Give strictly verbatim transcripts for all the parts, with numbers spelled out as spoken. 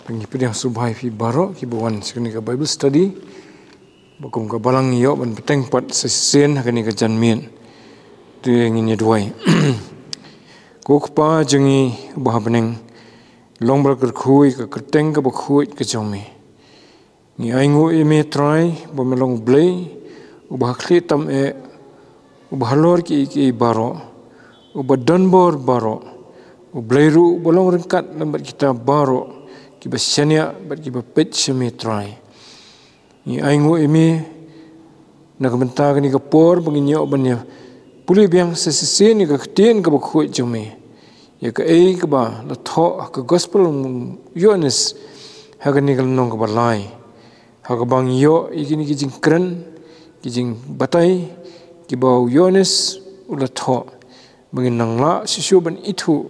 Ngi pdiang sngewbha ïa phi baroh kiba wan sha kane ka Bible study. Ba kum ka balang ngi ïoh ban bteng pat sa shisien ha kane ka janmiet. Te ngin ïa duwai. Ko Kpa jong ngi uba ha bneng, long ba la kyrkhu ïa ka kyrteng kaba khuid ka jong me. Ngi ainguh ïa me Trai ba me long U Blei uba ha khlieh tam eh, uba halor kiei kiei baroh, uba don bor baroh, U Blei ruh uba long ryngkat lem bad kita baroh kiba shaniah bad kiba peit sha me Trai. Ngi ainguh ïa me na ka bynta kane ka por ba ngin ïoh ban ïa pule biang sa shisien ïa ka ktien kaba khuid jong me, ïa kaei kaba la thoh ha ka gospel u Ïoannis ha kane ka lynnong kaba lai, ha kaba ngi ïoh ïa kine ki jingkren, ki jingbatai kiba u Ïoannis u la thoh, ba ngin nang lah shisha ban ithuh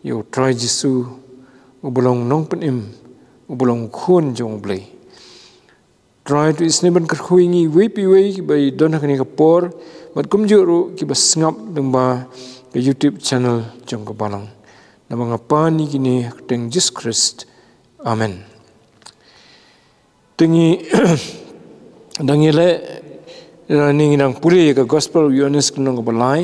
ïa U Trai Jisu uba long Nongpynim, uba long U Khun jong U Blei. Trai, to isynei ban kyrkhu ïa ngi iwei pa iwei kiba ïadon ha kane ka por, bad kumjuh ruh kiba sngap lyngba ka YouTube channel jong ka balang. Namar nga pan ïa kine ha ka kyrteng Jisu Khrist. Amen. Te ngi dang ïa leh, ïa ngi dang pule ïa ka gospel u Ïoannis ka lynnong kaba lai.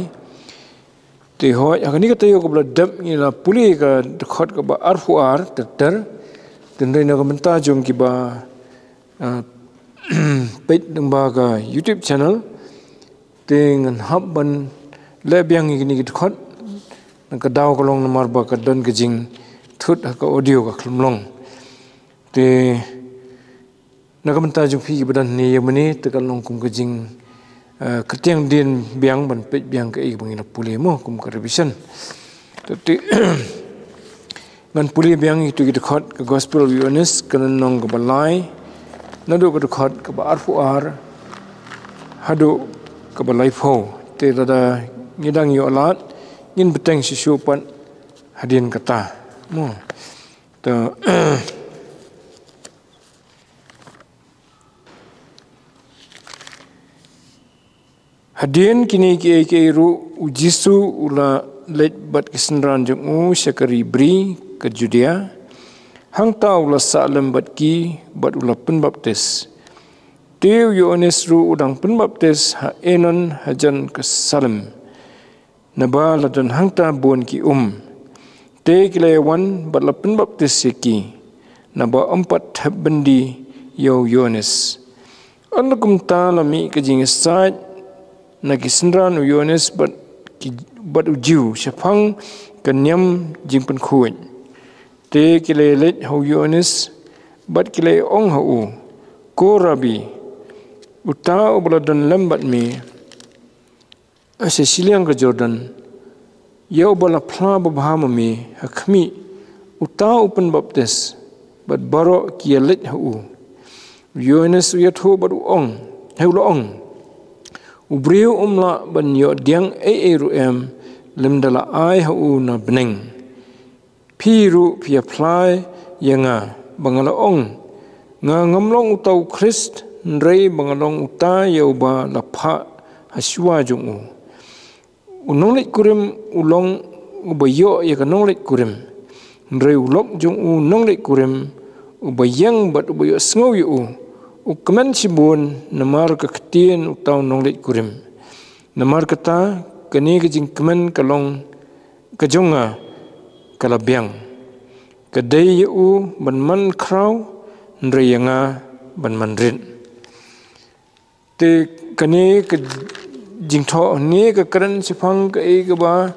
Te hooid, ha kane ka taïew kaba la dep ngi la pule ïa ka dkhot kaba arphew ar ter ter. Te hynrei na ka bynta jong kiba, ah, peit lyngba ka YouTube channel, te ngan hap ban leh biang ïa kine ki dkhot. Na ka daw ka long namar ba ka don ka jingthut ha ka audio ka khlem long. Te na ka bynta jong phi kiba don hangne ïa mane, te ka long kum ka jing, eh, kyrtiang dien biang ban peit biang kaei kaba ngi la pule mo, kum ka revision. Te, te ngan pule biang ïa kito ki dkhot ka gospel u Ïoannis ka lynnong kaba lai, naduh ka dkhot kaba arphew ar haduh kaba laiphew. Te lada ngi dang ïoh lad, ngin bteng shisha pat hadien kata mo. Te hadien kine kiei kiei ruh u Jisu u la leit bad ki synran jong u sha ka ri bri ka Judia. Hangta u la sah lem bad ki bad u la pynbaptis. Te u Ïoannis ruh u dang pynbaptis ha Ainon hajan ka Salim, naba la don hangta bun ki um. Te ki la ïawan bad la pynbaptis ïa ki, naba ym pat thep byndi ïa u Ïoannis. Ynda kumta la mih ka jingïasaid na ki synran u Ïoannis bad ki, bad u Jiw shaphang ka niam jingpynkhuid. Te ki la ïaleit ha u Ïoannis bad ki la ïa-ong ha u, Ko Rabbi, uta uba la don lem bad me ha shiliang ka Jordan, ïa uba la phla babha ma me ha khmih, uta u pynbaptis, bad baroh ki ïaleit ha u. U Ïoannis u ïathuh bad u ong, hei u la ong, U briew um lah ban ïoh diang ei ei ruh em lymda la ai ha u na bneng. Phi ruh phi ïa phla ïa nga ba nga la ong, nga ngam long uta u Khrist, hynrei ba nga long uta ïa uba la phah ha shuwa jong u. U nongleit kurim u long uba ïoh ïa ka nongleit kurim, hynrei u lok jong u nongleit kurim, uba ïeng bad uba ïohsngew ïa u, u kmen shibun namar ka ktien uta u nongleit kurim. Namar kata, kane ka jingkmen ka long ka jong nga ka la biang. Ka dei ïa u ban man khraw, hynrei ïa nga ban man rit. Te kane ka jingthoh hangne ka kren shaphang kaei kaba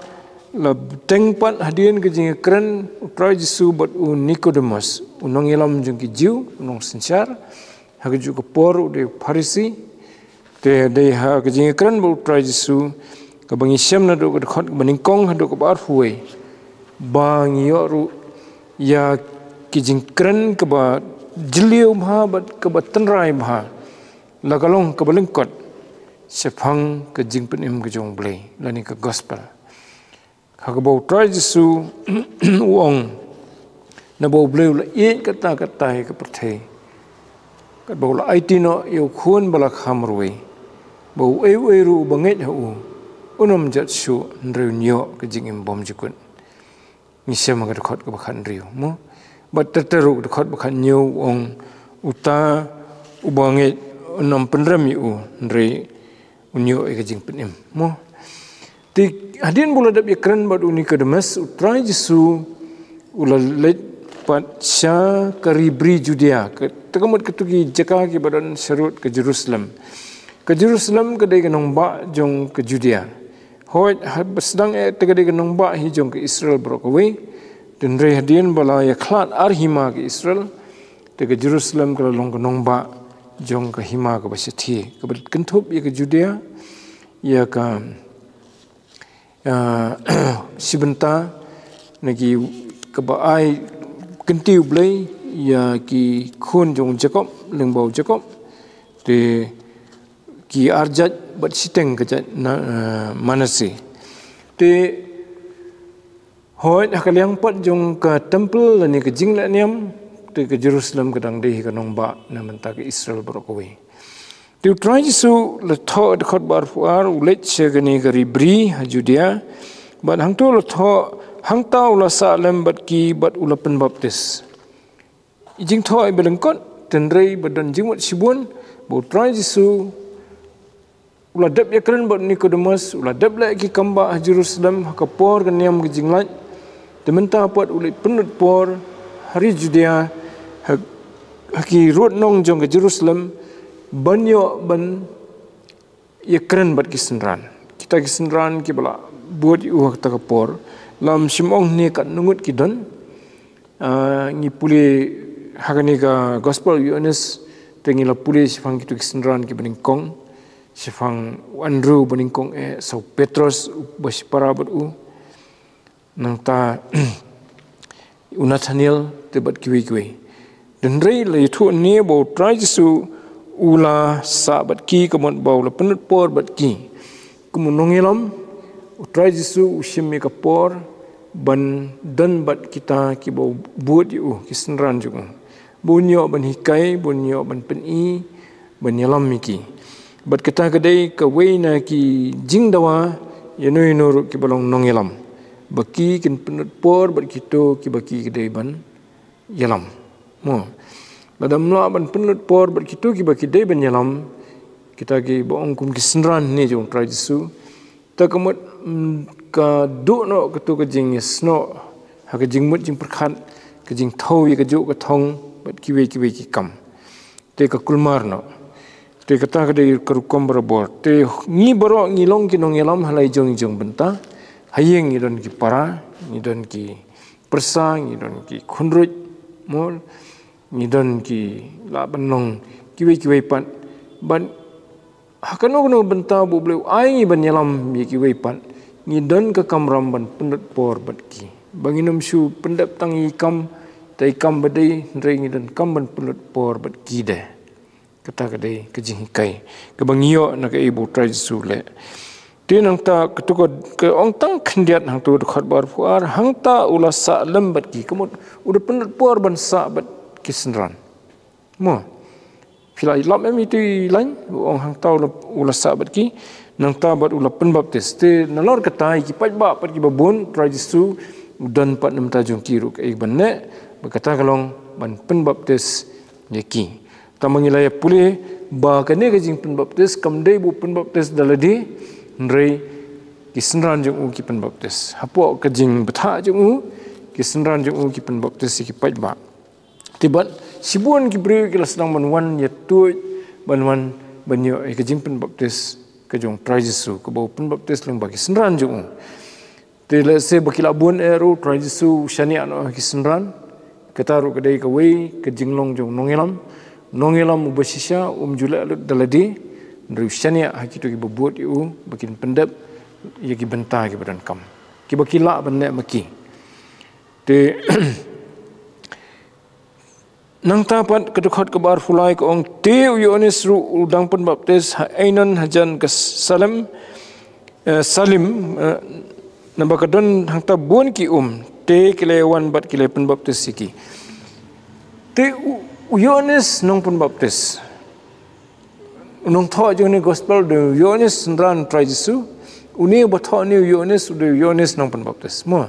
la bteng pat hadien ka jingkren u Trai Jisu bad u Nikodemos, u nongïalam jong ki Jiw, u nongsynshar. Ha kajuh ka por u dei u Pharisi. Te dei ha ka jingkren bad u Trai Jisu, kaba ngi shem naduh ka dkhot kaba nyngkong haduh kaba arphew wei, ba ngi ïoh ruh ïa ki jingkren kaba jylliew bha bad kaba tynrai bha, la ka long kaba lyngkot shaphang ka jingpynim ka jong u Blei lane ka gospel. Ha kaba u Trai Jisu u ong, naba u Blei u la ïeit katta katta ïa ka pyrthei, katba u la aiti noh ïa u Khun ba la kha marwei, ba uei uei ruh uba ngeit ha u un ym jot shuh, hynrei un ïoh ka jingim bymjukut. Ngi shem ha ka dkhot kaba khathynriew mo. Bad ter ter u dkhot ba khathynñiew u ong, uta uba ngeit un ym pynrem ïa u, hynrei un ïoh ïa ka jingpynim. Mo. Te hadien ba u la dep ïakren bad u Nikodemus, u Trai Jisu u la leit pat sha ka ri bri Judea, ka, te ka mut katu ki jaka kiba don sharud ka Jerusalem. Ka Jerusalem ka dei ka nongbah jong ka Judea. Hooid, haba sdang eh te ka dei ka nongbah hi jong ka Israel baroh kawei. Te hynrei hadien ba la ïakhlad ar hima ka Israel, te ka Jerusalem ka la long ka nongbah jong ka hima kaba shathie, kaba kynthup ïa ka Judea, ïa ka, ah, shi bynta na ki kaba ai kynti U Blei ïa ki khun jong u Jakob, lyngba u Jakob. Te ki ar jait bad shiteng ka jait na, eh, Manase. Te hooid, ha ka liang pat jong ka temple lane ka jingleh niam, te ka Jerusalem ka dang dei hi ka nongbah na bynta ka Israel baroh kawei. Te u Trai Jisu la thoh, dkhot ba arphew ar, u leit sha kane ka ri bri ha Judea, bad hangto la thoh, hangta u la sah lem bad ki bad u la pynbaptis. I jingthoh iba lyngkot, te hynrei ba don jingmut shibun ba u Trai Jisu u la dep ïakren bad u Nikodemus, u la dep leh ki kambah ha Jerusalem ha ka por ka niam ka jinglait. Te mynta pat u leit pynlut por ha ri Judea, ha, ha ki rud nong jong ka Jerusalem, ban ïoh ban ïakren bad ki synran. Kita ki synran kiba la bud ïa u ha kata ka por, lam shym ong ne katno ngut ki don. Ah, ngi pule ha kane ka Gospel u Ïoannis, te ngi la pule shaphang kitu ki synran kiba nyngkong, shaphang u Andrew ba nyngkong eh, sa u Petros uba shipara bad u, nangta u Nathaniel te bad kiwei kiwei. Te hynrei la ïathuh ne ba u Trai Jisu u la sah bad ki, ka mut ba u la pynlut por bad ki. Kum u nongïalam, u Trai Jisu u shim ïa ka por ban don bad kita kiba bud ïa u, ki synran jong u, ba un ïoh ban hikai, ba un ïoh ban pyni, ban ïalam ïa ki. Bad kata ka dei kawei na ki jingdawa ïa no ïa no ruh kiba long nongïalam, ba ki kin pynlut por bad kito kiba ki dei ban ïalam. Mo. Lada ym lah ban pynlut por bad kito kiba ki dei ban ïalam, kita kiba ong kum ki synran ne jong u Trai Jisu, te ka mut, mm, ka duh noh katu ka jingïasnoh ha ka jingmut jingpyrkhat, ka jingthew ïa kajuh ka thong bad kiwei kiwei ki kam. Te ka kulmar noh. Te kata ka dei ka rukom barabor. Te ngi baroh ngi long ki nongïalam ha la i jong i jong bynta. Ha ïing ngi don ki para, ngi don ki pyrsa, ngi don ki khunruit, mo, ngi don ki lah ban long kiwei kiwei pat. Bad ha kano kano bynta ba U Blei u ai ngi ban ïalam ïa kiwei pat, ngi don ka kamram ban pynlut por bad ki. Ba ngin ym shu pyndep tang ïa i kam, te i kam ba dei, hynrei ngi donkam ban pynlut por bad ki de. Kata ka dei ka jinghikai kaba ngi ïoh na kaei ba u Trai Jisu u leh. Te nangta katu ka, ka ong tang khyndiat hangtu dkhot ba arphew ar, hangta u la sah lem bad ki, ka mut u da pynlut por ban sah bad ki synran. Mo. Phi la lap em itu i lain, u ong hangta u la, u la sah bad ki, nangta bad u la pynbaptis. Te nalor kata ïa ki paidbah pat kiba bun, Trai Jisu u don pat na bynta jong ki ruh kaei ban leh, ba kata ka long ban pynbaptis ïa ki. Tang ba ngi la ïa pule ba kane ka jingpynbaptis kam dei ba u pynbaptis da lade, hynrei ki synran jong u ki pynbaptis. Hapoh ka jingbthah jong u, ki synran jong u ki pynbaptis ïa ki paidbah. Te bad shibun ki briew ki la sdang ban wan ïa tuid, ban wan ban ïoh ïa ka jingpynbaptis ka jong u Trai Jisu, kaba u pynbaptis lyngba ki synran jong u. Te lehse ba ki la bun eh ruh, u Trai Jisu u shaniah noh ha ki synran. Kata ruh ka dei kawei ka jinglong jong u nongïalam. Nongïalam uba shisha um ju leh lut da lade, hynrei u shaniah ha kito kiba bud ïa u ba kin pyndep ïa ki bynta kiba donkam, kiba ki lah ban leh ma ki. Te nangta pat ka dkhot kaba arphew lai ka ong, te u Ïoannis ruh u dang pynbaptis ha Ainon hajan ka Salem, eh, Salim, eh, naba ka don hangta bun ki um, te ki la wan bad ki la pynbaptis ïa ki. Te u, u Ïoannis nongpynbaptis, u nongthoh jong une u gospel u dei u Ïoannis, synran Trai Jisu. Une uba thoh une u Ïoannis u dei u Ïoannis nongpynbaptis. Mo.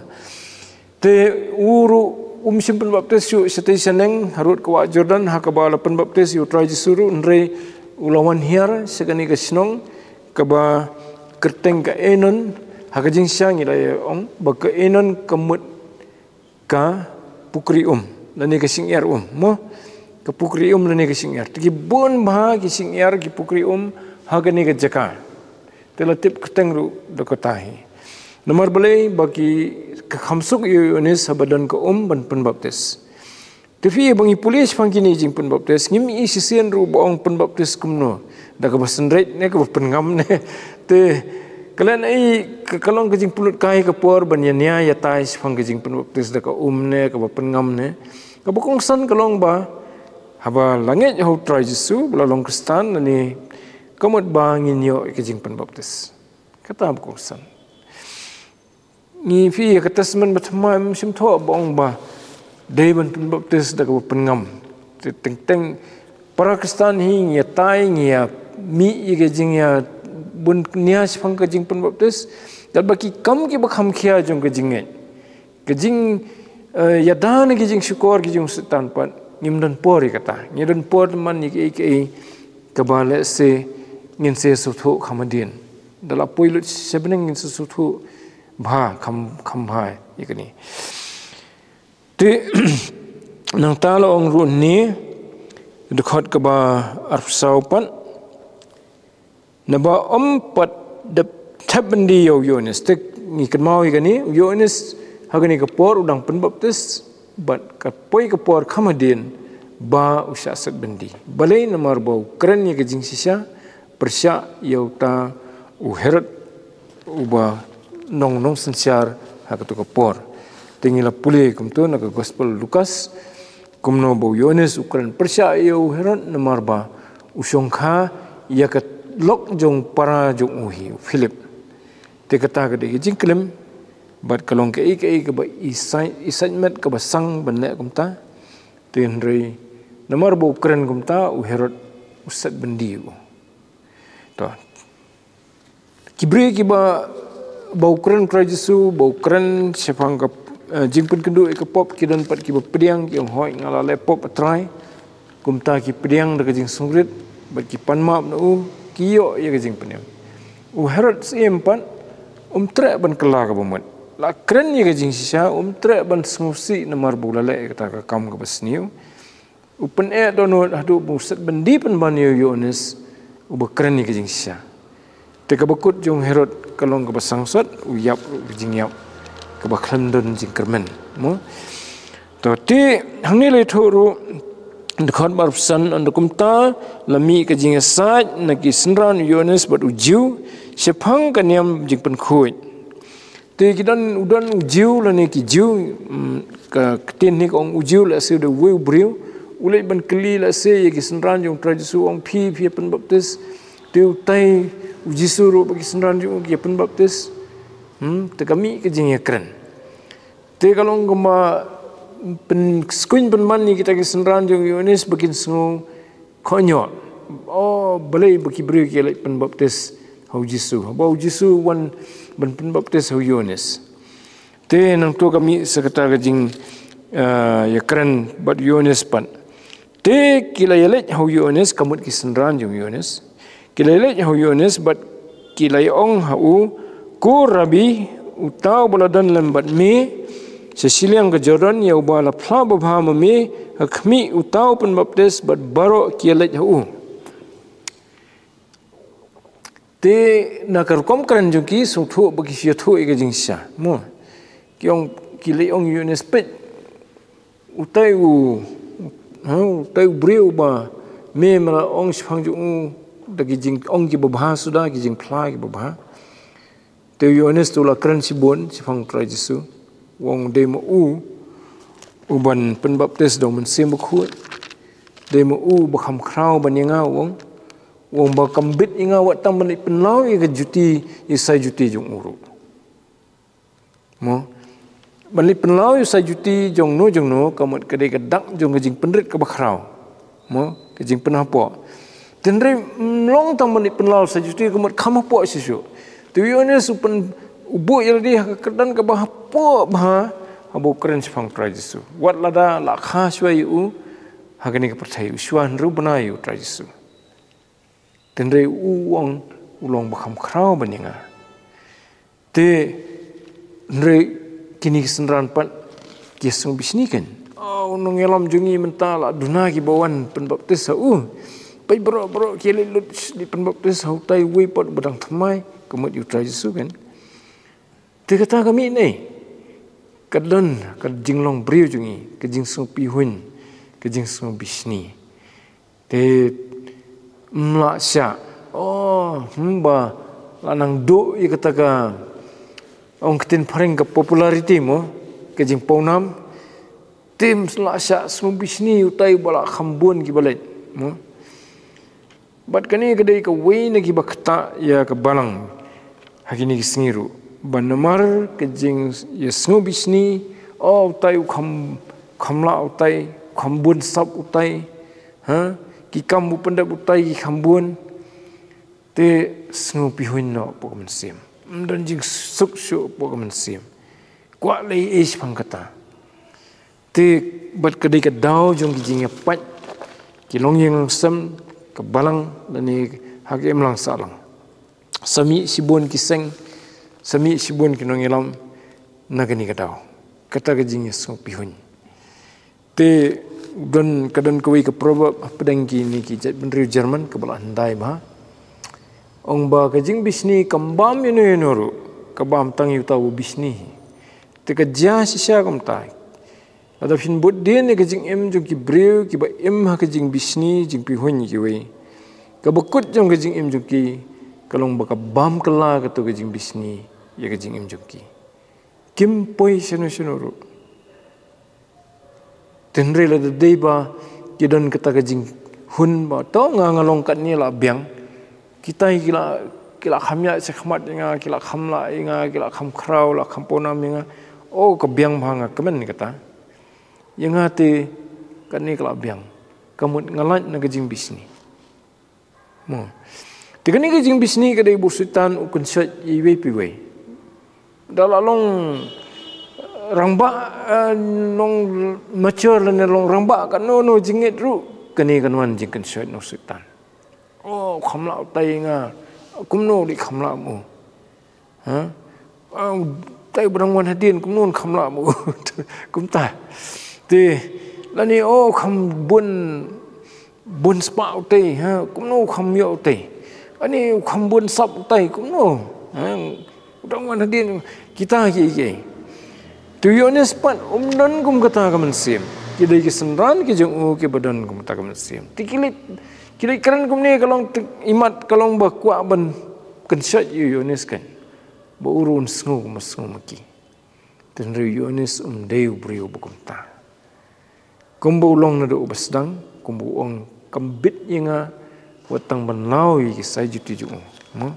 Te u ruh Um shym pynbaptis shuh shatei shaneng harud ka wah Jordan, ha kaba la pynbaptis ïa u Trai Jisu ruh, hynrei u la wan hiar sha kane ka shnong kaba kyrteng ka Ainon. Ha ka jingshisha ngi la ïa ong ba ka Ainon ka mut ka pukri um lane ka shyngiar um, mo? Ka pukri um lane ka shyngiar. Te ki bun bha ki shyngiar, ki pukri um ha kane ka jaka. Te la tip kyrteng ruh da kata hi. Namar balei? Ba ki kham suk ïa u Ïoannis haba don ka um ban pynbaptis. Te phi, ba ngi pule shaphang kine ki jingpynbaptis, ngim i shisien ruh ba ong pynbaptis kumno, da kaba synreit ne kaba pynngam ne. Te ka leh na i, ka, ka long ka jingpynlut kai ka por ban ïa nia ïa tai shaphang ka jingpynbaptis da ka um ne kaba pynngam ne. Kaba kongsan ka long ba haba la ngeit ha u Trai Jisu, ba la long Khristan, lane ka mut ba ngin ïoh ïa ka jingpynbaptis. Kata ba kongsan. Ngi, phi, ïa ka Testament Bathymmai ym shym thoh ba ong ba dei ban pynbaptis da kaba pynngam. Te teng teng para Khristan hi ngi ïa tai, ngi ïa mih ïa ka jingïa bun nia shaphang ka jingpynbaptis. Katba ki kam kiba kham khia jong ka jingngeit, ka jing, eh, ïada na ki jingshukor ki jong u Soitan pat, ngim don por ïa kata. Ngi don por tang ban ïa kaei kaei kaba lehse ngin sa sngewthuh kham hadien. Da la poi lut sha bneng ngin sa sngewthuh bha kham, kham bha ïa kane. Te nangta la ong ruh ne, dkhot kaba arphew saw pat, naba ym pat da thep byndi ïa u Ïoannis. Te ngi kynmaw ïa kane, u Ïoannis ha kane ka por u dang pynbaptis, bad ka poi ka por kham hadien ba u shah set byndi. Balei? Namar ba u kren ïa ka jingshisha pyrshah ïa uta u Herod uba nong nongsynshar ha kato ka por. Te ngi la pule kumto na ka Gospel Lukas, kumno ba u Ïoannis u kren pyrshah ïa u Herod namar ba u shongkha ïa ka lok jong para jong u hi, u Philip. Te kata ka dei ka jingklim, bad ka long kaei kaei kaba i sai, i saiñ met kaba sang ban leh kumta. Te hynrei namar ba u kren kumta, u Herod u set byndi ïa u. To. Ki briew kiba, ba u kren u Trai Jisu, ba u kren shaphang ka, eh, jingpynkynduh ïa ka pop, ki don pat kiba pdiang, ki ong, "Hooid, nga la leh pop, a Trai." Kumta ki pdiang da ka jingsngewrit, bad ki pan map na u, ki ïoh ïa ka jingpynim. U Herod syiem pat um treh ban kylla kaba mut. La kren ïa ka jingshisha, um treh ban sngewsih namar ba u la leh ïa kata ka kam kaba sniew. U pyneh dohnud haduh ba u set byndi pynban ïa u Ïoannis uba kren ïa ka jingshisha. Te kaba kut jong u Herod ka long kaba sangsot, u ïap ruh ka jingïap kaba khlem don jingkyrmen, mo. To, te hangne la ïathuh ruh, dkhot ba arphew san, ynda kumta la mih ka jingïasaid na ki synran u Ïoannis bad u Jiw shaphang ka niam jingpynkhuid. Te ki don, u don u Jiw lane ki Jiw, mm, ka ktien hi ka ong u Jiw, lehse u dei uwei u briew, u leit ban kylli lehse ïa ki synran jong u Trai Jisu, ong, "Phi, phi ïa pynbaptis." Te u tai u Jisu ruh bad ki synran jong u ki ïa pynbaptis. Hmm, te ka mih ka jingïakren. Te ka long kumba pyn, skuiñ pynban ïa kita ki synran jong u Ïoannis ba kin sngew kohnguh. Oh, balei ba ki briew ki leit pynbaptis ha u Jisu, haba u Jisu u wan ban pynbaptis ha u Ïoannis. Te nangta ka mih sa kata ka jing, eh, ïakren bad u Ïoannis pat. Te ki la ïaleit ha u Ïoannis, ka mut ki synran jong u Ïoannis. Ki la ïaleit ha u Ïoannis bad ki la ïa ong ha u, "Ko Rabbi, uta uba la don lem bad me sha shiliang ka Jordan, ïa uba la phla babha ma me ha khmih uta u pynbaptis." Bad baroh ki ïaleit ha u. Te na ka rukom kren jong ki, sngewthuh ba ki shu ïathuh ïa ka jingshisha, mo. Ki ong, ki leit ong u Ïoannis, "Peit, utai u, ha, utai u briew uba me me la ong shaphang jong u da ki jingong kiba bha suda, ki jingphla kiba bha." Te u Ïoannis te u la kren shibun shaphang u Trai Jisu, u ong, "Dei ma u uban pynbaptis da u Mynsiem Bakhuid. Dei ma u uba kham khraw ban ïa nga," u ong. U ong, "ba kam bit ïa nga wat tang ban leit pynlaw ïa ka juti, ïa u sai juti jong u ruh." Mo? Ban leit pynlaw ïa u sai juti jongno jongno, ka mut ka dei ka dak jong ka jingpynrit kaba khraw. Mo? Ka jingpynhapoh. Te hynrei ym long tang ban leit pynlaw u sai juti, ka mut kham hapoh shisha. Te u Ïoannis u pyn, u buh ïa lade ha ka kyrdan kaba hapoh bha, haba u kren shaphang u Trai Jisu. Wat lada la kha shuwa ïa u ha kane ka pyrthei, u shuwa hynriew bnai ïa u Trai Jisu. Hynrei u ong u long ba kham khraw ban ïa nga. Te hynrei kine ki synran pat ki sngew bishni kein. Oh, u nongïalam jong ngi mynta la duna kiba wan pynbaptis ha u. Peit baroh baroh ki leit lut leit pynbaptis ha utai uwei pat uba dang thymmai, ka mut ïa u Trai Jisu kein. Te kata ka mih ne, ka don ka jinglong briew jong ngi, ka jingsngew pihuiñ, ka jingsngew bishni. Te ym lah shah, oh, hmm, ba la nang duh ïa kata ka, ong ktien phareng ka popularity mo, ka jingpawnam. Te ym lah shah sngew bishni utai ba la kham bun kiba leit mo. Bad kane ka dei kawei na kiba ktah ïa ka balang ha kine ki sngi ruh. Ba namar ka jingïasngew bishni, oh, utai u kham, kham lah utai, kham bun sap utai, ha? Ki kam u pyndep utai ki kham bun. Te sngew pihuiñ noh hapoh ka mynsiem. Ym don jingsuk shuh hapoh ka mynsiem. Kwah leh ei shaphang kata. Te bad ka dei ka daw jong ki jingïapait ki longïing longsem, ka balang lane ha ka imlang sahlang. Sa mih shibun ki seng, sa mih shibun ki nongïalam na kane ka daw. Kata ka jingïasngew pihuiñ. Te don, ka don kawei ka proverb hapdeng kine ki jaitbynriew German kaba la hyndai bha. Ong ba ka jingbishni kam bam ïano ïano ruh, ka bam tang ïa uta uba bishni. Te ka jia shisha kumta. Lada phin bud dien ïa ka jingim jong ki briew kiba im ha ka jingbishni, jingpihuiñ ïa kiwei, kaba kut jong ka jingim jong ki ka long ba ka bam kylla kato ka jingbishni ïa ka jingim jong ki. Kim poi shano shano ruh. Te hynrei lada dei ba ki don kata ka jinghun ba to nga, nga long katne la biang. Kita ki la, ki la kham ïaid shakhmat ïa nga, ki la kham lah ïa nga, ki la kham khraw, la kham pawnam ïa nga. Oh, ka biang bha nga kmen kata. Ïa nga te katne ka la biang. Ka mut nga lait na ka jingbishni. Mo. Te kane ka jingbishni ka dei ba u Soitan u kynshoit ïa iwei pa iwei. Da la long rangbah, eh, long mature lane long rangbah katno no jingngeit ruh, kane kan wan jingkynshoit na u Soitan. Oh, kham lah utai ïa nga. Kumno u dei kham lah mo. Ha? Ah, utai ba dang wan hadien kumno un kham lah mo. Kumta. Te lane, oh, kham bun, bun spah utai, ha, kumno kham ïoh utai. Ani kham bun sap utai kumno. Ha? U dang wan hadien kita ki, ki. Te u Ïoannis pat um don kum kata ka mynsiem. Ki dei ki synran ki jong u kiba don kum kata ka mynsiem. Te ki leit, ki leit kren kumne ka long te imat ka long ba kwah ban kynshoit ïa u Ïoannis kan. Ba u ruh un sngew kumba sngew ma ki. Te hynrei u Ïoannis um dei u briew ba kumta. Kumba u long naduh uba sdang, kumba u ong kam bit ïa nga wat tang ban law ïa ki sai juti jong u. Mo?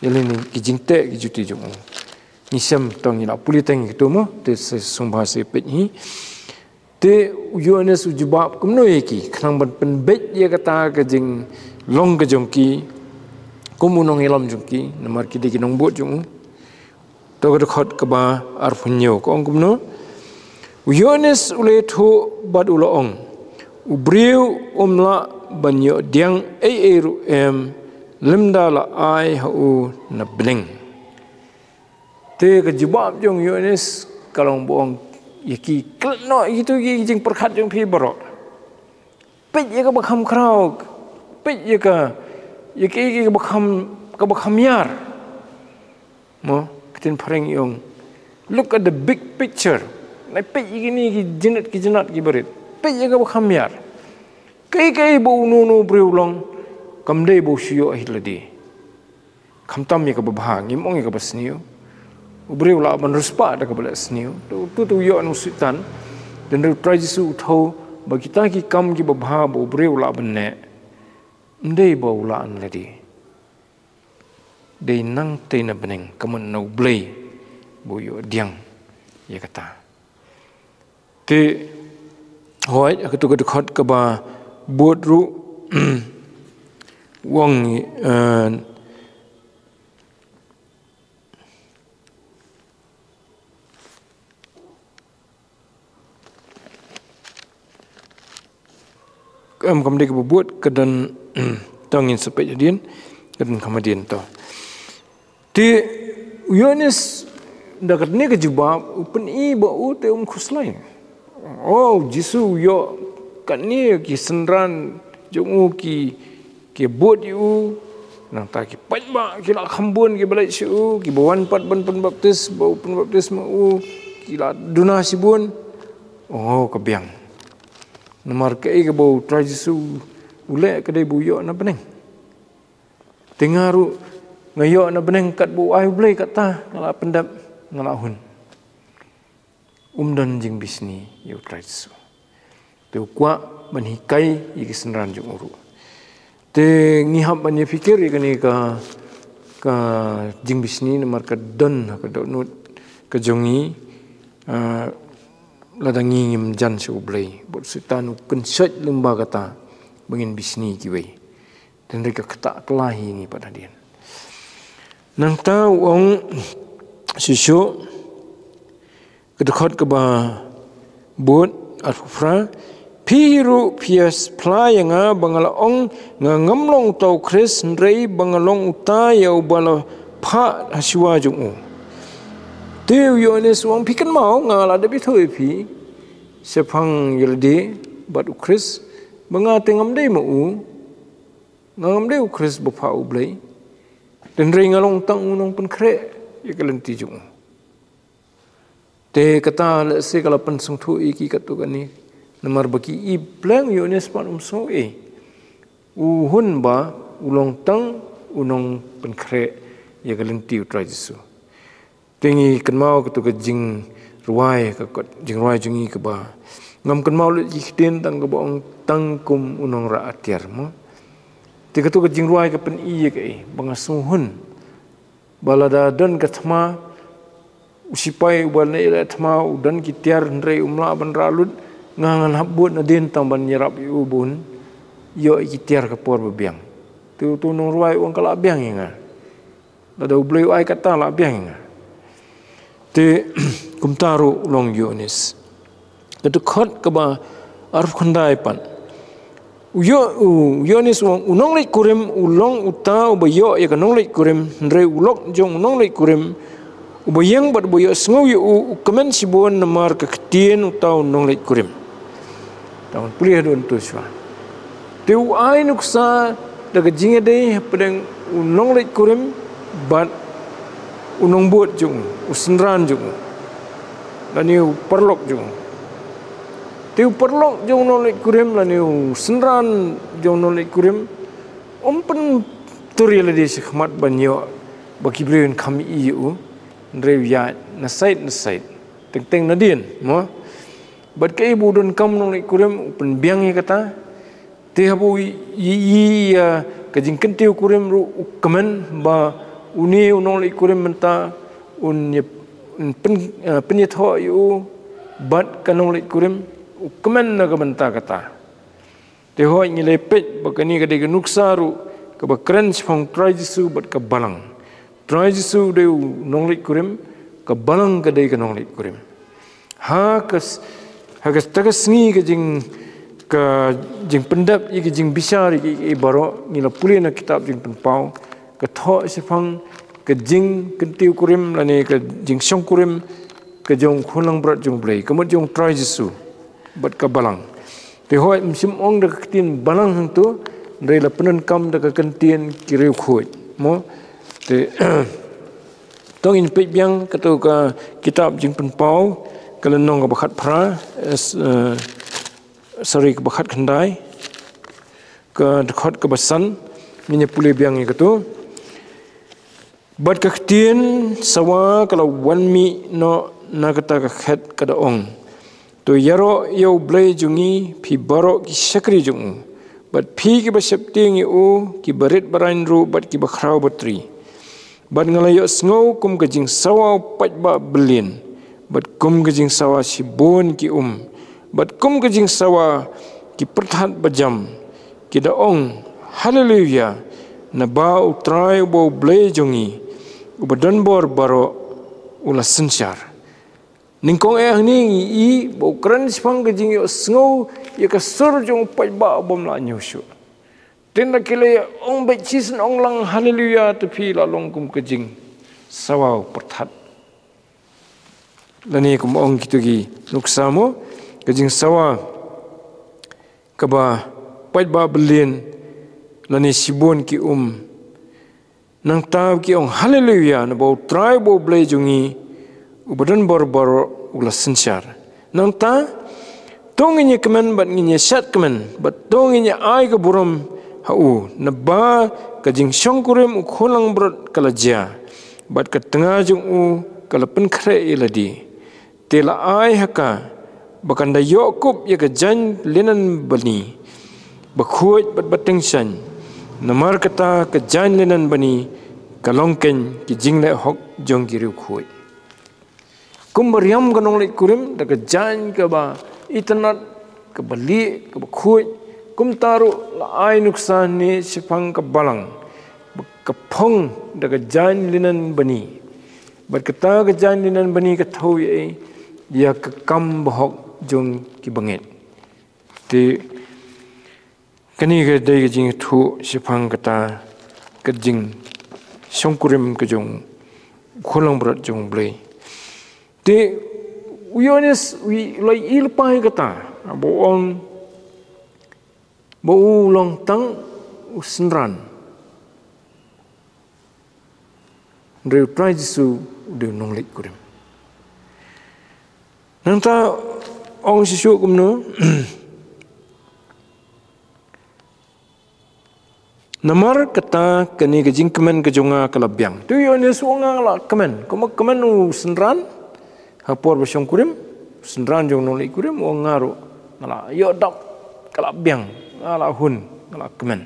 Ïa lei ni ki jingteh ki juti jong u. Ngi shem tang ngi la pule tang ïa kito mo, te sa sngewbha sa peit hi. Te u Ïoannis u jubab kumno ïa ki, khnang ban pynbeit ïa kata ka jinglong ka jong ki, kum u nongïalam jong ki, namar ki dei ki nongbud jong u. To ka dkhot kaba arphew hynñiew ka ong kumno. U Ïoannis u la ïathuh bad u la ong. U briew um lah ban ïoh diang ei ei ruh em lymda la ai ha u na bneng. Te ka jubab jong u Ïoannis ka long ba ong ïa ki klet noh ïa kito ki jingpyrkhat jong phi baroh. Peit ïa kaba kham khraw. Peit ïa ka, ïa ka, ïa kaba kham, kaba kham ïar. Mo, ka ktien phareng ong. Look at the big picture. Nai peit ïa kine ki jynit ki jynat ki barit. Peit ïa kaba kham ïar. Kaei kaei ba uno uno u briew u long kam dei ba u shu ïoh hi lade. Khamtam ïa kaba bha, ngim ong ïa kaba sniew. U briew u lah ban riewspah da kaba leh sniew. Tu, tu, tu ïoh na u Soitan. Te hynrei u Trai Jisu u thew ba kita ki kam kiba bha ba u briew u lah ban leh, ym dei ba u lah na lade. Dei nangtei na bneng, ka mut na U Blei ba u ïoh diang ïa kata. Te hooid, ha kato ka dkhot kaba bud ruh, u ong, eh, Em, kam dei kaba bud, ka don, to ngin sa peit hadien, ka don kham hadien to. Te u Ïoannis da katne ka jubab u pyni ba u te um khuslai. O Jisu u ïoh katne ki synran jong u ki, ki bud ïa u, nangta ki paidbah ki la kham bun kiba leit sha u, kiba wan pat ban pynbaptis, ba u pynbaptis ma u, ki la duna shibun. O ka biang. Namar kaei kaba u Trai Jisu u leh ka dei ba u ïoh na bneng. Te nga ruh nga ïoh na bneng katba u ai U Blei, kata nga la pyndep, nga la hun. Um don jingbishni ïa u Trai Jisu. Te u kwah ban hikai ïa ki synran jong u ruh. Te ngi hap ban ïa pyrkhat ïa kane ka, ka jingbishni namar ka don ha ka dohnud ka jong ngi, ah, lada ngi ngim jan sha U Blei. Bad u Soitan u kynshoi lyngba kata ba ngin bishni kiwei. Te hynrei ka ktah kylla hi ngi pat hadien. Nangta u ong shuh shuh, ka dkhot kaba bud, arphew phra, phi ruh phi ïa phla ïa nga ba nga la ong nga ngam long uta u Khrist, hynrei ba nga long uta ïa uba la phah ha shuwa jong u. Te u Ïoannis u ong phi kynmaw nga la dep ïathuh ïa phi shaphang ïa lade bad u Khrist ba nga te ngam dei ma u, nga ngam dei u Khrist ba phah U Blei. Te hynrei nga long tang u nongpynkhreh ïa ka lynti jong u. Te kata lehse ka la pynsngewthuh ïa ki katto katne. Namar ba ki i pleng, u Ïoannis pat um sngew ei. U hun ba u long tang u nongpynkhreh ïa ka lynti u Trai Jisu. Te ngi kynmaw katto ka jingrwai, ka kot jingrwai jong ngi kaba ngam kynmaw lut ki ktien tang kaba ong tang kum u nongrah atiar mo. Te katto ka jingrwai ka pyni ïa kaei, ba nga sngew hun. Ba lada don ka thma, u sipai uba leh thma u don ki tiar hynrei um lah ban rah lut, nga ngan hap bud nadien tang ban ïarap ïa u bun ïoh ïa ki tiar ka por ba biang. Te uto u nongrwai u ong ka lah biang ïa nga. Lada U Blei u ai kata lah biang ïa nga. Te kumta ruh u long u Ïoannis. Ka dkhot kaba arphew khyndai pat. U Ïo-, u Ïoannis u ong, u nongleit kurim u long uta uba ïoh ïa ka nongleit kurim, hynrei u lok jong u nongleit kurim, uba ïeng bad uba ïohsngew ïa u, u kmen shibun namar ka ktien uta u nongleit kurim. Tang pule hadien to shuwa. Te u ai nuksa da ka jingïadei hapdeng u nongleit kurim bad u nongbud jong u, u synran jong u, lane u paralok jong u. Te u paralok jong u nongleit kurim lane u synran jong u nongleit kurim um pyntur ïa lade shakhmat ban ïoh ba ki briew yn kham ïohi ïa u, hynrei u ïaid na side na side, teng teng nadien mo. Bad kaei ba u donkam u nongleit kurim u pynbiang ïa kata. Te haba u ïohi ïa ka jingkyntiew kurim ruh u kmen ba une u nongleit kurim mynta un ïa, un pyn, eh, pynïathoh ïa u bad ka nongleit kurim, u kmen na ka bynta kata. Te hooid ngi la peit ba kane ka dei ka nuksa ruh kaba kren shaphang u Trai Jisu bad ka balang. U Trai Jisu u dei u nongleit kurim, ka balang ka dei ka nongleit kurim. Ha ka s-, ha kata ka sngi ka jing, ka jingpyndep ïa ka jingbishar ïa ka, ïa ka baroh, ngi la pule na kitab Jingpynpaw, ka thoh shaphang ka jingkyntiew kurim lane ka jingshong kurim ka jong u khun langbrot jong U Blei, ka mut jong u Trai Jisu bad ka balang. Te hooid ym shym ong da ka ktien balang hangto, hynrei la pyndonkam da ka ktien ki riewkhuid mo. Te to ngin peit biang kato ka kitab Jingpynpaw, ka lynnong kaba khatphra, eh, s-, eh, sorry, kaba khatkhyndai, ka dkhot kaba san, ngin ïa pule biang ïa kato. Bad ka ktien sawa ka la wan mih noh na kata ka khet, ka da ong, to ïaroh ïa U Blei jong ngi, phi baroh ki shakri jong u, bad phi kiba sheptieng ïa u, kiba rit baraiñ ruh bad kiba khraw batri. Bad nga la ïohsngew kum ka jingsawa u paidbah byllieng, bad kum ka jingsawa shibun ki um, bad kum ka jingsawa ki pyrthat bajam, ki da ong, Haleluya, naba U Trai uba U Blei jong ngi, uba don bor baroh, u la synshar. Nyngkong eh hangne ngi i ba u kren shaphang ka jingïohsngew ïa ka sur jong u paidbah bym lah ñiew shuh. Te ynda ki la ïa ong beit shisien ong lang haleluya, te phi la long kum ka jingsawa pyrthat. Lane kum ong kito ki nuksa mo, ka jingsawa kaba paidbah byllian lane shibun ki um. Nangta ki ong haleluya, naba U Trai uba U Blei jong ngi, uba don bor baroh u la synshar. Nangta to ngin ïa kmen bad ngin ïa shad kmen, bad to ngin ïa ai ka burom ha u, naba ka jingshongkurim u khun langbrot ka la jia, bad ka tnga jong u ka la pynkhreh ïa lade. Te la ai ha ka ba kan da ïoh kup ïa ka jaiñ linen bani bakhuid bad batyngshaiñ. Namar kata ka jaiñ linen bani ka long keiñ ki jingleh hok jong ki riewkhuid. Kumba riam ka nongleit kurim da ka jaiñ kaba itynnad, kaba lieh, kaba khuid, kumta ruh la ai nuksa ne shaphang ka balang ba ka phong da ka jaiñ linen bani. Bad kata ka jaiñ linen bani ka thew ïa, ïa ka kam bahok jong ki bangeit. Te kane ka dei ka jingthoh shaphang kata ka jingshongkurim ka jong u khun langbrot jong U Blei. Te u Ïoannis u la ïohi lypa ïa kata, ba u ong ba u long tang u synran. Hynrei U Trai Jisu u dei u nongleit kurim. Nangta ong shisha kumno? Namar kata kane ka jingkmen ka jong nga ka la biang. Te u Ïoannis u ong nga la kmen. Kumba kmen u synran ha por ba shongkurim, u synran jong u nongleit kurim, u ong nga ruh nga la ïoh dap, ka la biang, nga la hun, nga la kmen,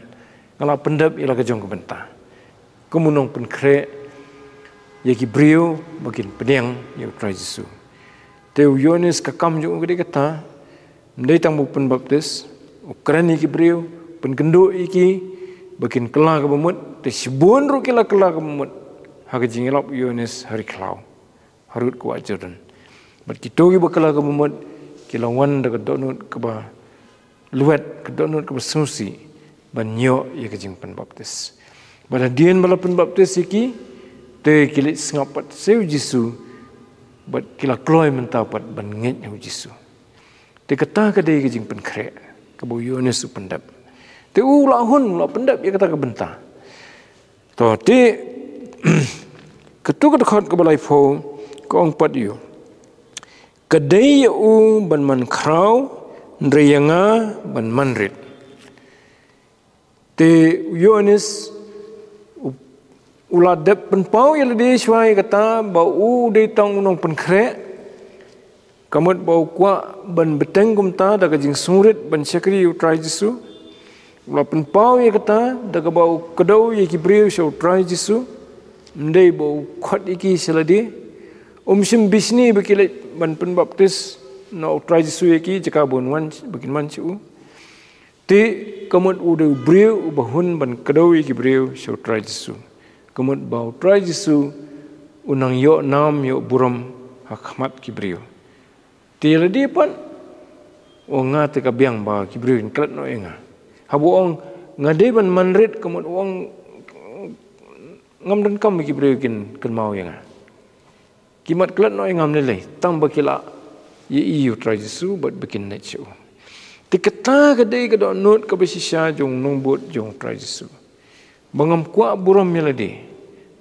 nga la pyndep ïa la ka jong ka bynta. Kum u nongpynkhreh ïa ki briew ba kin pdiang ïa U Trai Jisu. Te u Ïoannis ka kam jong u ka dei kata, ym dei tang ba u pynbaptis, u kren ïa ki briew, pynkynduh ïa ki ba kin kylla kaba mut, te shibun ruh ki la kylla kaba mut ha ka jingïalap u Ïoannis ha ri khlaw, harud ka wah Jordan. Bad kito kiba kylla kaba mut ki la wan da ka dohnud kaba lwet, ka dohnud kaba sngewsih ban ïoh ïa ka jingpynbaptis. Bad hadien ba la pynbaptis ïa ki, te ki leit sngap pat sha u Jisu, bad ki la kloi mynta pat ban ngeit ha u Jisu. Te kata ka dei ka jingpynkhreh kaba u Ïoannis u pyndep. Te u la hun, u la pyndep ïa kata ka bynta. To, te katu ka dkhot kaba laiphew ka ong pat ïa u, ka dei ïa u ban man khraw, hynrei ïa nga ban man rit. Te u Ïoannis u, u la dep pynpaw ïa lade shuwa ïa kata ba u dei tang u nongpynkhreh, ka mut ba u kwah ban bteng kumta da ka jingsngewrit ban shakri ïa U Trai Jisu. U la pynpaw ïa kata da kaba u kdew ïa ki briew sha U Trai Jisu, ym dei ba u khot ïa ki sha lade. Um shym bishni ba ki leit ban pynbaptis na U Trai Jisu ïa ki, jaka ba un wan, ba kin wan sha u. Te ka mut u dei u briew uba hun ban kdew ïa ki briew sha U Trai Jisu. Ka mut ba U Trai Jisu u nang ïoh nam ïoh burom ha khmat ki briew. Te ïa lade pat u ong nga te ka biang ba ki briew kin klet noh ïa nga. Haba u ong nga dei ban man rit, ka mut u ong ngam donkam ba ki briew kin kynmaw ïa nga. Ki mat klet noh ïa nga ym lei lei, tang ba ki la ïohi ïa U Trai Jisu bad ba kin leit sha u. Te kata ka dei ka dohnud kaba shisha jong u nongbud jong U Trai Jisu. Ba ngam kwah burom ïa lade,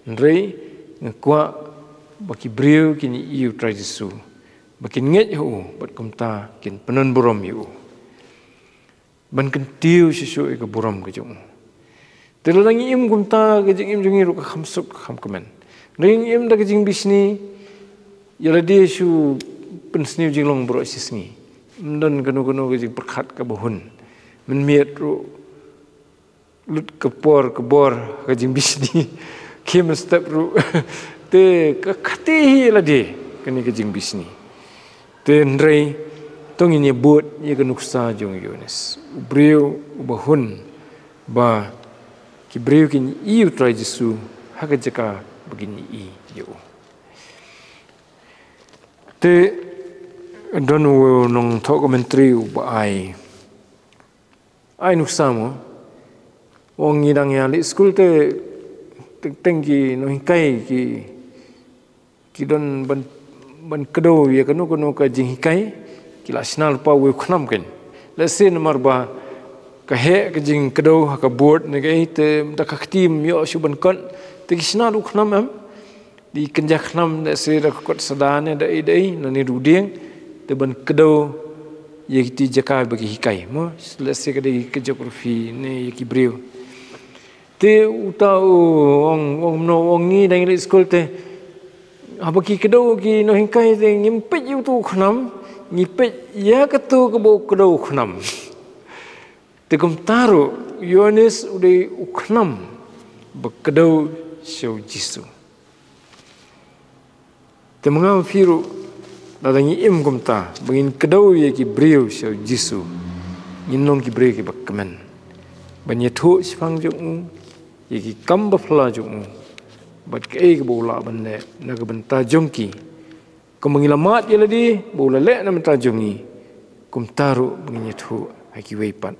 hynrei nga kwah ba ki briew kin ïohi ïa U Trai Jisu, ba kin ngeit ha u, bad kumta kin pyndon burom ïa u. Ban kyntiew shisha ïa ka burom ka jong u. Te lada ngi im kumta, ka jingim jong ngi ruh ka kham suk, ka kham kmen. Lada ngi im da ka jingbishni, ïa lade shu pynsniew jinglong baroh shi sngi. Ym don kano kano ka jingpyrkhat kaba hun. Mynmiet ruh lut ka por ka bor ka jingbishni. Khie mynstep ruh. Te ka khati hi ïa lade kane ka jingbishni. Te hynrei to ngin ïa bud ïa ka nuksa jong u Ïoannis, u briew uba hun ba ki briew kin ïohi ïa U Trai Jisu ha ka jaka ba kin ïohi ïa u. Te don u nongthoh commentary uba ai ai nuksa mo. Ong ngi dang ïa leit skul te, teng teng ki nonghikai ki, ki don ban, ban kdew ïa kano kano ka jinghikai, ki la shna lypa uwei u khnam kein. Lehse namar ba ka heh ka jingkdew ha ka board ne kaei te, da ka kti ym ïoh shuh ban kot, te ki shna u khnam em. Dei kynja khnam, lehse da ka kot sada ne da ei da ei, nangne da u dieng, te ban kdew ïa kiti jaka ba ki hikai mo. Lehse ka dei ka geography ne ïa ki briew. Te uta u ong, ong mano, ong ngi dang leit skul te, haba ki kdew ki nonghikai te ngim peit ïa uto u khnam, ngi peit ïa kato kaba u kdew u khnam. Te kumta ruh u Ïoannis u dei u khnam ba kdew sha u Jisu. Te ma nga ma phi ruh, lada ngi im kumta ba ngin kdew ïa ki briew sha u Jisu, ngin long ki briew kiba kmen ban ïathuh shaphang jong u ïa ki kam ba phylla jong u, bad kaei kaba u lah ban leh na ka bynta jong ki. Kumba ngi la mad ïa lade ba u la leh na ka bynta jong ngi, kumta ruh ba ngin ïathuh ha kiwei pat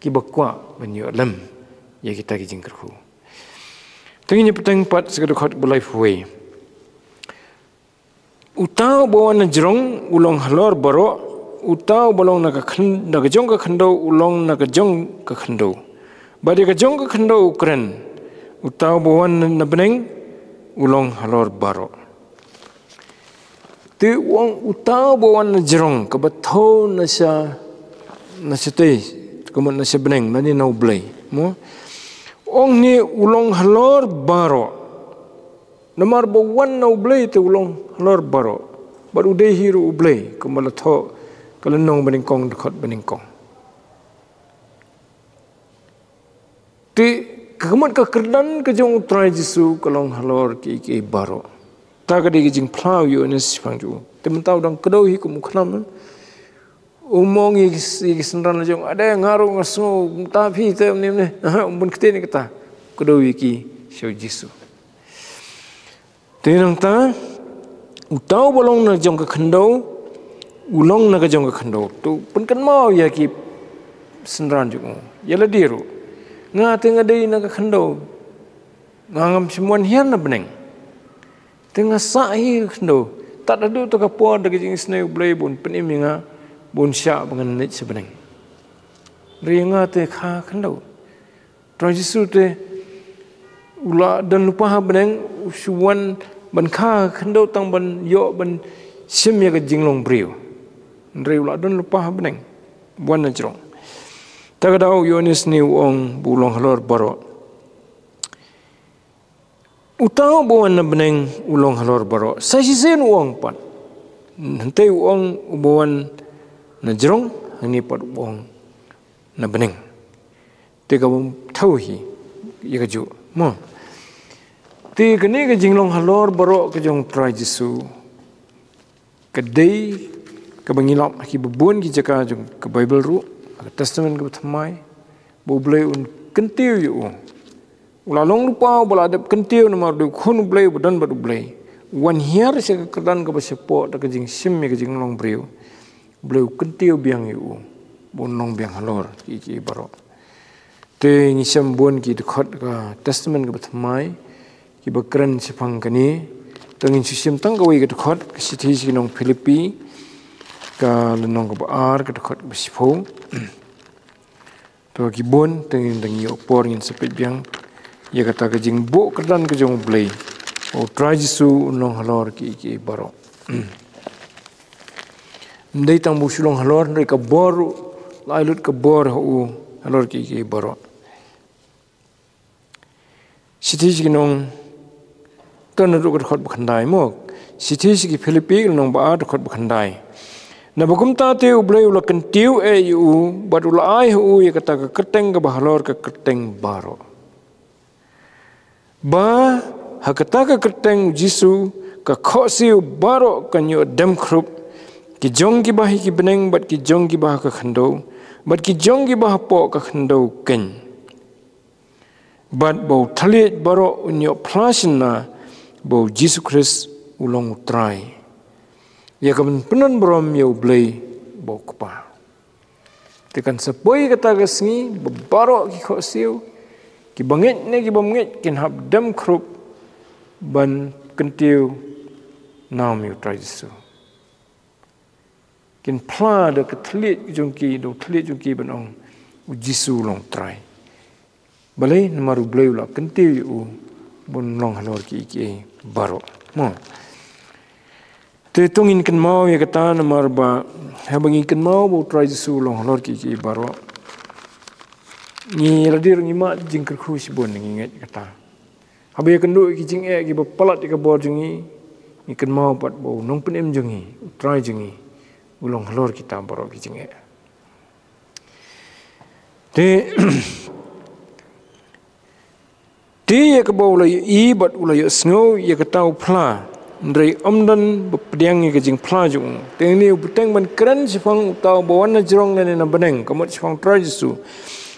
kiba kwah ban ïoh lem ïa kita ki jingkyrkhu. Te ngin ïa bteng pat sha ka dkhot ba laiphew wei. Uta uba wan na jrong u long halor baroh, uta uba long na ka khyn-, na ka jong ka khyndew u long na ka jong ka khyndew. Bad ïa ka jong ka khyndew u kren, uta uba wan na bneng u long halor baroh. Te u ong uta uba wan na jrong, kaba thew na sha, na shatei, ka mut na sha bneng, lane na U Blei. Mo? U ong ne u long halor baroh. Namar ba wan na U Blei te u long halor baroh. Bad u dei hi ruh U Blei, kumba la thoh ka lynnong banyngkong, dkhot banyngkong. Te ka mut ka kyrdan ka jong U Trai Jisu ka long halor kiei kiei baroh. Ta ka dei ka jingphla u Ïoannis shaphang jong u. Te mynta u dang kdew hi kum u khnam, eh. Um ong ïa ki, ïa ki synran la jong, ade nga ruh nga sngew, mynta phi te mne mne. Aha, um bun ktien ïa kata. Kdew ïa ki sha u Jisu. Te nangta, uta uba long na jong ka khyndew, u long na ka jong ka khyndew. To pynkynmaw ïa ki synran jong u. Ïa lade ruh. Nga te nga dei na ka khyndew. Nga ngam shym wan hiar na bneng. Te nga sah hi ka khyndew. Tad haduh to ka por da ka jingisynei U Blei ba un pynim ïa nga, ba un shah ba ngan leit sha bneng. Hynrei nga te kha khyndew. Trai Jisu te u la don lypa ha bneng, u shu wan ban kha khyndew tang ban ïoh ban shim ïa ka jinglong briew. Hynrei u la don lypa ha bneng, wan na jrong. Ta ka daw u Ïoannis ne u ong ba u long halor baroh. Uta uba wan na bneng u long halor baroh. Sa shisien u ong pat. Hynrei u ong uba wan na jrong, hangne pat u ong na bneng. Te ka bym thew hi ïa kajuh. Mo. Te kane ka jinglong halor baroh ka jong Trai Jisu ka dei kaba ngi lap ha kiba bun ki jaka jong ka Baibl ruh, ha ka Testament kaba thymmai, ba U Blei un kyntiew ïa u. U la long lypa uba la dep kyntiew namar u dei u khun U Blei uba don bad U Blei. U wan hiar sha ka kyrdan kaba shapoh da ka jingshim ïa ka jinglong briew. U Blei u kyntiew biang ïa u ba un long biang halor kiei kiei baroh. Te ngi shem bun ki dkhot ka Testament kaba thymmai kiba kren shaphang kane. Te ngin shu shem tang kawei ka dkhot, ka shithi sha ki nong Philippi, ka lynnong kaba ar, ka dkhot kaba shiphew. To ki bun, te ngin dang ïoh por ngin sa peit biang ïa kata ka jingbuh kyrdan ka jong U Blei. U Trai Jisu un long halor kiei kiei baroh. Ym dei tang ba u shu long halor, hynrei ka bor, la ai lut ka bor ha u halor kiei kiei baroh. Shithi sha ki nong, to naduh ka dkhot ba khyndai mo. Shithi sha ki Philippi ka lynnong ba ar, dkhot ba khyndai. Naba kumta te U Blei u la kyntiew eh ïa u, bad u la ai ha u ïa kata ka kyrteng kaba halor ka kyrteng baroh. Ba ha kata ka kyrteng U Jisu ka khohsiew baroh kan ïoh dem khrup, ki jong kiba ha ki bneng bad ki jong kiba ha ka khyndew, bad ki jong kiba hapoh ka khyndew keiñ. Bad ba u thylliej baroh un ïoh phla shynna ba U Jisu Khrist u long U Trai, ïa ka ban pyndonburom ïa U Blei ba U Kpa. Te kan sa poi kata ka sngi ba baroh ki khohsiew, ki bangeit ne ki bym ngeit, kin hap dem khrup ban kyntiew nam ïa u Trai Jisu. Kin phla da ka thylliej jong ki, da u thylliej jong ki ban ong, "U Jisu u long Trai." Balei? Namar U Blei u la kyntiew ïa u ban long halor kiei kiei baroh. Mo. Te to ngin kynmaw ïa kata namar ba haba ngi kynmaw ba U Trai Jisu u long halor kiei kiei baroh, ngi la dei ruh ngi mad jingkyrkhu shibun, ngi ngeit kata. Haba ïakynduh ïa ki jingeh kiba palat ïa ka bor jong ngi, ngi kynmaw pat ba U Nongpynim jong ngi, U Trai jong ngi, u long halor kita baroh ki jingeh. Te, te ïa kaba u la ïohi bad u la ïohsngew ïa kata u phla, hynrei ym don ba pdiang ïa ka jingphla jong u. Te hangne u bteng ban kren shaphang uta uba wan na jrong lane na bneng, ka mut shaphang U Trai Jisu.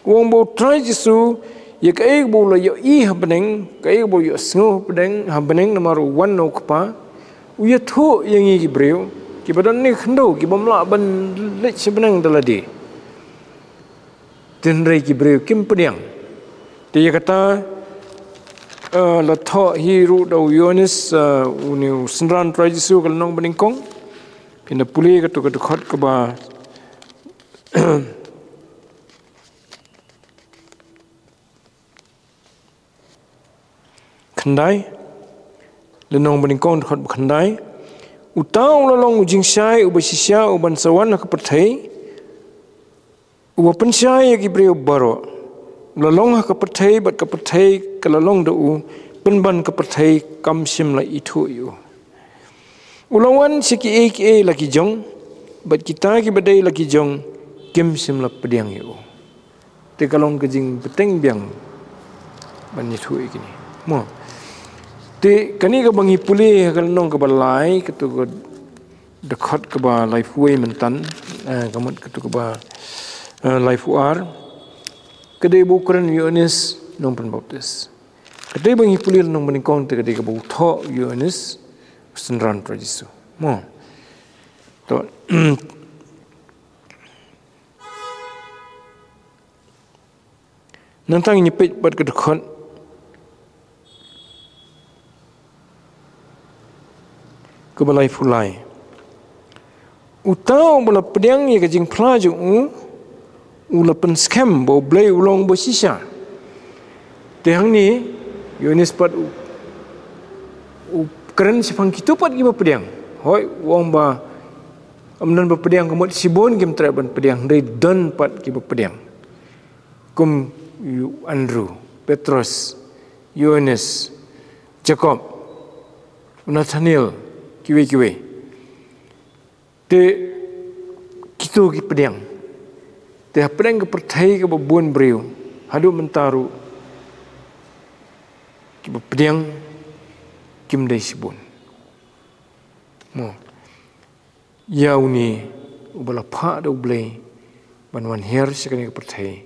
U ong ba U Trai Jisu, ïa kaei kaba u la ïohi ha bneng, kaei kaba u ïohsngew ha bneng, ha bneng namar u wan na u Kpa, u ïathuh ïa ngi ki briew kiba don ne khyndew, ki bym lah ban leit sha bneng da lade. Te hynrei ki briew kim pdiang. Te ïa kata, eh, la thoh hi ruh da u Ïoannis, eh, une u synran Trai Jisu, ka lynnong banyngkong. Phin da pule kato ka dkhot kaba khyndai. Lynnong banyngkong dkhot ba khyndai. Uta u la long u jingshai uba shisha uban sa wan ha ka pyrthei, uba pynshai ïa ki briew baroh. U la long ha ka pyrthei bad ka pyrthei ka la long da u, pynban ka pyrthei kam shym la ithuh ïa u. U la wan sha kiei kiei la ki jong, bad kita kiba dei la ki jong kim shym la pdiang ïa u. Te ka long ka jingbteng biang ban ïathuh ïa kine. Mo. Te kane kaba ngi pule ha ka lynnong kaba lai, kato ka dkhot kaba laiphew wei myntan, eh, ka mut kato kaba, eh, laiphew ar. Ka dei ba u kren u Ïoannis Nongpynbaptis. Ka dei ba ngi pule lynnong banyngkong te ka dei kaba u thoh u Ïoannis, u synran Trai Jisu. Mo. To. Nangta ngin ïa peit bad ka dkhot kaba laiphew lai. Uta uba la pdiang ïa ka jingphla jong u, u la pynskhem ba U Blei u long ba shisha. Te hangne, Ïoannis pat u, u kren shaphang kito pat kiba pdiang. Hooid, u ong ba ym don ba pdiang, ka mut shibun kim treh ban pdiang, hynrei don pat kiba pdiang. Kum u Andrew, Petros, Ïoannis, Jakob, Nathaniel, kiwei kiwei. Te kito ki pdiang. Te hapdeng ka pyrthei kaba bun briew, haduh mynta ruh, kiba pdiang kim dei shibun. Mo. Ïa une uba la phah da U Blei ban wan hiar sha kane ka pyrthei,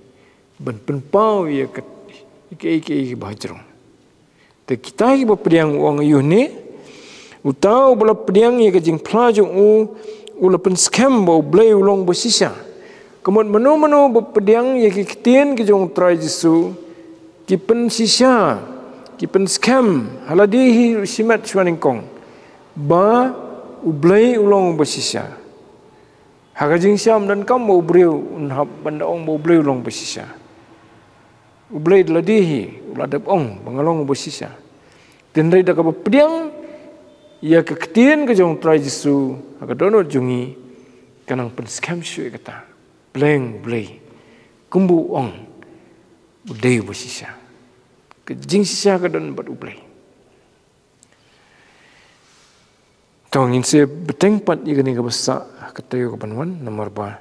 ban pynpaw ïa ka, ïa kaei kaei kaba hajrong. Te kita kiba pdiang, u ong aïu hangne, uta uba la pdiang ïa ka jingphla jong u, u la pynskhem ba U Blei u long ba shisha. Ka mut mano mano ba pdiang ïa ki ktien ki jong U Trai Jisu, ki pynshisha, ki pynskhem ha lade hi shimet shwa nyngkong ba U Blei u long ba shisha. Ha ka jingshisha ym donkam ba u briew un hap ban da ong ba U Blei u long ba shisha. U Blei da lade hi u la dep ong ba nga long ba shisha. Te hynrei da kaba pdiang ïa ka ktien ka jong U Trai Jisu ha ka dohnud jong ngi, ka nang pynskhem shuh ïa kata. Pleng U Blei, kumba u ong, u dei uba shisha. Ka jingshisha ka don bad U Blei. To ngin sa bteng pat ïa kane kaba sah ha ka taïew kaban wan, namar ba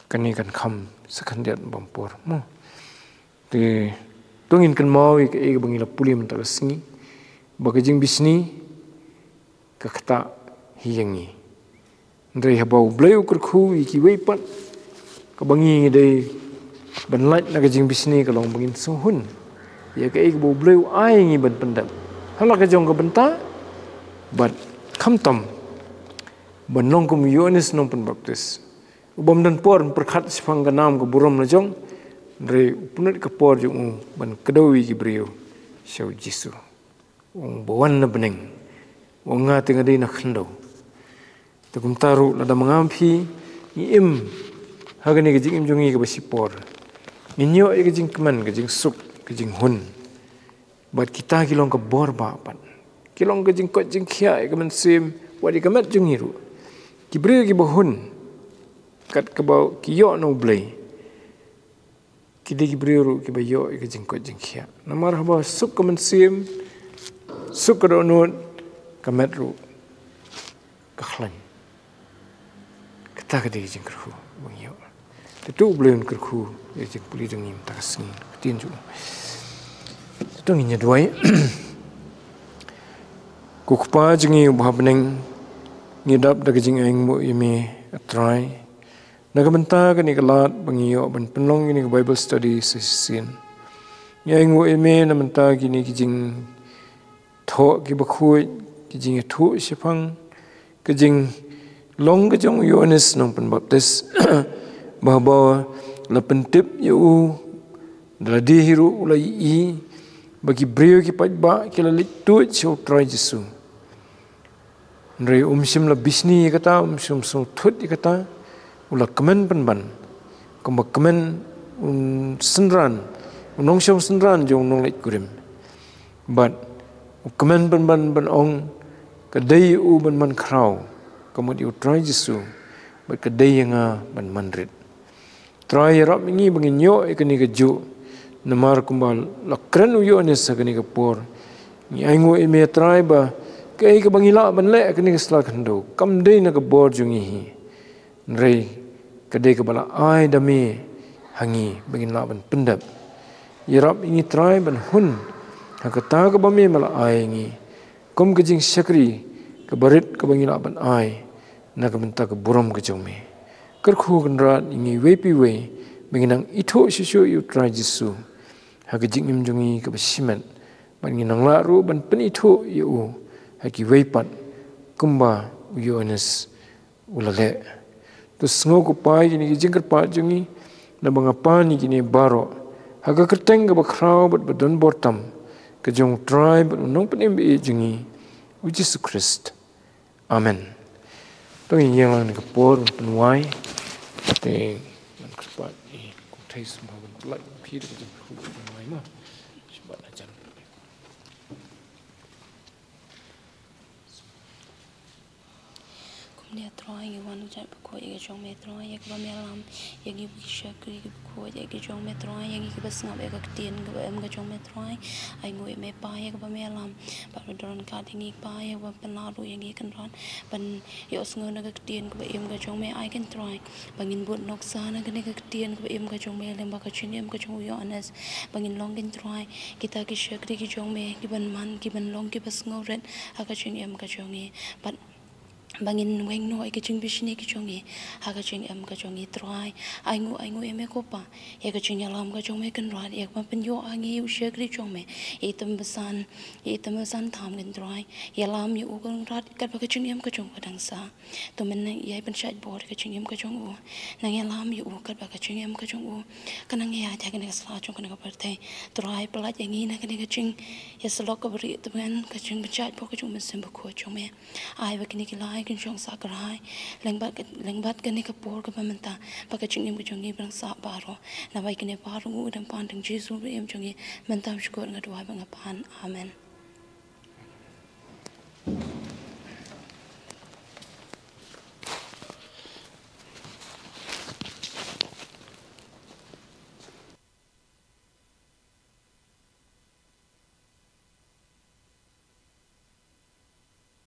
kane kan kham sa khyndiat bam por mo. Te to ngin kynmaw ïa kaei kaba ngi la pule mynta ka sngi, ba ka jingbishni ka ktah hi ïa ngi. Hynrei haba U Blei u kyrkhu ïa kiwei pat, kaba ngi ngi dei ban lait na ka jingbishni ka long ba ngin sngewhun ïa kaei kaba U Blei u ai ïa ngi ban pyndep ha la ka jong ka bynta, bad khamtam ban long kum u Ïoannis Nongpynbaptis, U bym don por ban pyrkhat shaphang ka nam ka burom la jong, hynrei u pynlut ka por jong u ban kdew ïa ki briew sha u Jisu. U ong ba wan na bneng, u ong nga te nga dei na khyndew. Te kumta ruh lada ma nga ma phi ngi im ha kane ka jingim jong ngi kaba shipor, ngin ïoh ïa ka jingkmen, ka jingsuk, ka jinghun. Bad kita ki long ka bor bah pat. Ki long ka jingkoit jingkhiah ïa ka mynsiem, wat ïa ka met jong ngi ruh. Ki briew kiba hun kat kaba ki ïoh na U Blei, ki dei ki briew ruh kiba ïoh ïa ka jingkoit jingkhiah. Namar haba suk ka mynsiem, suk ka dohnud, ka met ruh ka khlaiñ. Kata ka dei ka jingkyrkhu ba ngi ïoh. Te to U Blei un kyrkhu ïa ka jingpule jong ngi mynta ka sngi, ka ktien jong u. Te to ngin ïa duwai. Ko Kpa jong ngi uba ha bneng, ngi dap da ka jingainguh ïa me, A Trai, na ka bynta kane ka lad ba ngi ïoh ban pynlong kane ka Bible study sa shisien. Ngi ainguh ïa me na ka bynta kine ki jingthoh kiba khuid, ki jingïathuh shaphang ka jinglong ka jong u Ïoannis Nongpynbaptis, ba haba la pyntip ïa u, da lade hi ruh u la ïohi ba ki briew ki paidbah ki la leit tuid sha U Trai Jisu. Hynrei um shym la bishni ïa kata, um shym sngewthut ïa kata, u la kmen pynban kumba kmen u synran, u nongshong synran jong u nongleit kurim. Bad u kmen pynban ban ong ka dei ïa u ban man khraw ka mut ïa U Trai Jisu, bad ka dei ïa nga ban man rit. Trai, ïarap ïa ngi ba ngin ïoh ïa kane kajuh, namar kumba la kren u Ïoannis ha kane ka por, ngi ainguh ïa me Trai ba kaei kaba ngi lah ban leh ha kane ka sla khyndew kam dei na ka bor jong ngi hi, hynrei ka dei kaba la ai da me ha ngi ba ngin lah ban pyndep. Ïarap ïa ngi Trai ban hun ha kata kaba me me la ai ïa ngi kum ka jingshakri kaba rit kaba ngi lah ban ai na ka bynta ka burom ka jong me. Kyrkhu Kynrad ïa ngi iwei pa iwei ba ngin nang ithuh shuh shuh ïa U Trai Jisu ha ka jingim jong ngi kaba shimet, bad ngin nang lah ruh ban pynithuh ïa u ha kiwei pat kumba u Ïoannis u la leh. To sngew ko Pa ïa kine ki jingkyrpad jong ngi, naba nga pan ïa kine baroh ha ka kyrteng kaba khraw bad ba don bor tam ka jong U Trai bad U Nongpynim ba ïeit jong ngi, U Jisu Khrist. Amen. To ngin ïeng lang na ka por ban pynwai. Te ngan kyrpad ïa ko Thei Sumha ban pynlait phi da ka jingkyrkhu ban pynwai mo. Sumbat hajan. Kumne Trai, ngi wan jait bakhuid ïa ka jong me Trai, ïa kaba me lam ïa ngi ki shakri ki bakhuid ïa ka jong me Trai, ïa ngi kiba sngap ïa ka ktien kaba em ka jong me Trai. Ainguh ïa me Pa ïa kaba me lam bad ba don ryngkat ïa ngi Pa ïa kaba pynlah ruh ïa ngi Kynrad ban ïohsngew na ka ktien kaba im ka jong me. Ai Kynrad Trai ba ngin bud nuksa na kane ka ktien kaba im ka jong me lyngba ka jingim ka jong u Ïoannis, ba ngin long Kynrad Trai kita ki shakri ki jong me, kiban man, kiban long kiba sngewrit ha ka jingim ka jong ngi. Bad ba ngin weng noh ïa ka jingbishni ka jong ngi ha ka jingim ka jong ngi Trai. Ainguh, ainguh ïa me ko Pa ïa ka jingïalam ka jong me Kynrad, ïa kaba pynïoh ha ngi u shakri jong me, ïa i Tymmen Basan, ïa i Tymmen Basan Tham Kynrad Trai. Ïalam ïa u Kynrad katba ka jingim ka jong u ka dang sah. To men nang ïai pynshait bor ïa ka jingim ka jong u. Nang ïalam ïa u katba ka jingim ka jong u ka nang ïaid ha kane ka sla jong kane ka pyrthei. Trai, pynlait ïa ngi na kane ka jingïasyllok kaba rieh, to men ka jingpynshait bor ka jong u Mynsiem Bakhuid jong me. Ai ba kine ki lai kin shong sah kyrhai lyngba ka, lyngba kane ka por kaba mynta, ba ka jingim ka jong ngi ba dang sah baroh. Naba ïa kine baroh nguh da u Kpa, da u Jisu ba im jong ngi, mynta bad shakhmat nga duwai bad nga pan. Amen.